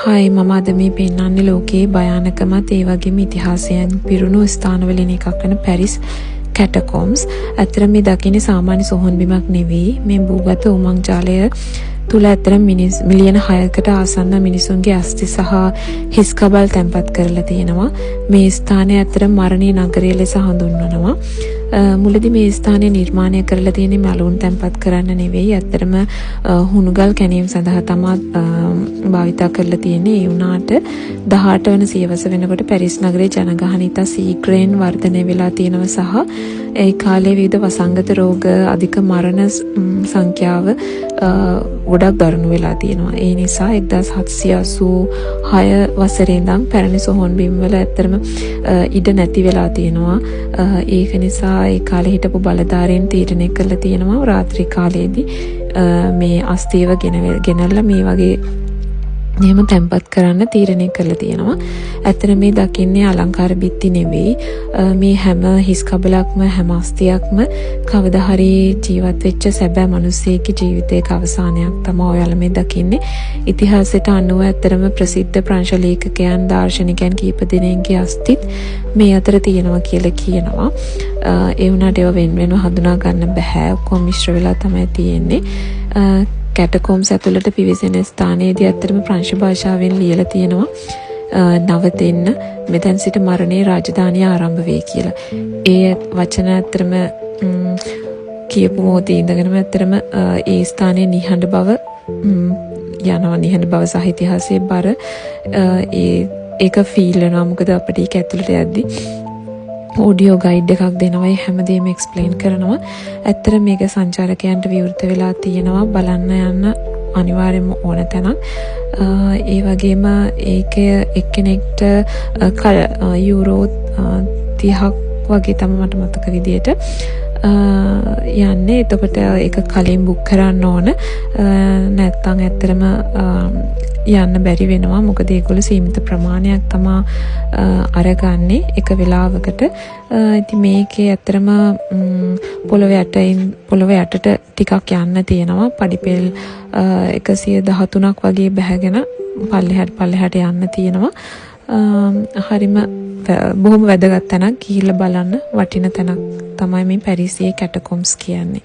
Hi, මම අද මේ පෙන්වන්නේ ලෝකයේ භයානකමත් ඒ වගේම ඉතිහාසයෙන් පිරුණු ස්ථානවලින් එකක් වෙන පැරිස් කැටකොම්ස්. ඇත්තටම මේ දකින්නේ සාමාන්‍ය සොහොන් බිමක් නෙවෙයි. මේ භූගත උමං ජාලය තුල ඇත්තටම මිනිස් මිලියන 6කට ආසන්න මිනිසුන්ගේ අස්ථි සහ හිස් කබල් තැන්පත් කරලා තියෙනවා. මේ ස්ථානය ඇත්තටම මරණීය නගරය ලෙස හඳුන්වනවා. මුලදී මේ ස්ථානය නිර්මාණය කරලා තියෙන්නේ මලුන් තැන්පත් කරන්න නෙවෙයි. ඇත්තටම හුණුගල් කැණීම සඳහා තමා භාවිතා කරලා තියෙන්නේ. ඒ වුණාට 18 වන සියවස වෙනකොට පැරිස් නගරයේ ජනගහනය ඉතා ශීඝ්‍රයෙන් වර්ධනය වෙලා තියෙනවා සහ ඒ කාලේ විවිධ වසංගත රෝග, අධික මරණ සංඛ්‍යාව ගොඩක් දරුණු වෙලා තියෙනවා. ඒ නිසා 1786 වසරේ ඉඳන් පැරණි සොහොන් බිම්වල ඇත්තටම ඉඩ නැති වෙලා තියෙනවා. ඒක නිසා ඒ කාලේ හිටපු බලධාරීන් තීරණය කරලා තියෙනවා රාත්‍රී කාලයේදී මේ අස්ථිව ගෙනල්ලා මේ වගේ එහෙම තැන්පත් කරන්න තීරණය කරලා තියෙනවා. ඇත්තට මේ දකින්නේ අලංකාර බිත්ති නෙවෙයි. මේ හැම හිස් කබලක්ම, හැම අස්තියක්ම කවදා හරි ජීවත් වෙච්ච සැබෑ මිනිස්සෙක්ගේ ජීවිතයක අවසානයක් තමයි ඔයාලා මේ දකින්නේ. ඉතිහාසයට අනුව ඇත්තටම ප්‍රසිද්ධ ප්‍රංශ ලේඛකයන්, දාර්ශනිකයන් කීප දෙනෙක්ගේ අස්තිත් මේ අතර තියෙනවා කියලා කියනවා. ඒ වුණාට ඒවා වෙන වෙනම හඳුනා ගන්න බැහැ. ඔක්කොම මිශ්‍ර වෙලා තමයි තියෙන්නේ. කැටකොම්ස් ඇතුළට පිවිසෙන ස්ථානයේදී ඇත්තටම ප්‍රංශ භාෂාවෙන් ලියලා තියෙනවා නවතින්න, මෙතැන් සිට මරණයේ රාජධානිය ආරම්භ වේ කියලා. ඒ වචන ඇත්තටම කියපු මොහොතේ ඉඳගෙනම ඇත්තටම ඒ ස්ථානයේ නිහඬ බව යනවා. නිහඬ බව සහ ඉතිහාසයේ බර ඒක ෆීල් වෙනවා. මොකද අපිට ඒක ඇතුළට යද්දි ඔඩියෝ ගයිඩ් එකක් දෙනවා. ඒ හැමදේම එක්ස්ප්ලেইন කරනවා. ඇත්තට මේක සංචාරකයන්ට විවෘත වෙලා තියෙනවා. බලන්න යන්න අනිවාර්යයෙන්ම ඕන තැනක්. ඒ වගේම ඒකය එක්කෙනෙක්ට යූරෝ 30ක් වගේ තමයි මට මතක විදියට යන්නේ. එතකොට ඒක කලින් බුක් කරන්න ඕන. නැත්තම් ඇත්තටම යන්න බැරි වෙනවා. මොකද ඒගොල්ලෝ සීමිත ප්‍රමාණයක් තමා අරගන්නේ එක වෙලාවකට. ඉතින් මේකේ ඇත්තටම පොළොව යටින් පොළොව යටට ටිකක් යන්න තියෙනවා. පඩිපෙල් 113ක් වගේ බැහැගෙන පල්ලෙහාට පල්ලෙහාට යන්න තියෙනවා. හරිම බොහොම වැදගත් තැනක්. ගිහිල්ලා බලන්න වටින තැනක් තමයි මේ පැරිසියේ කැටකොම්ස් කියන්නේ.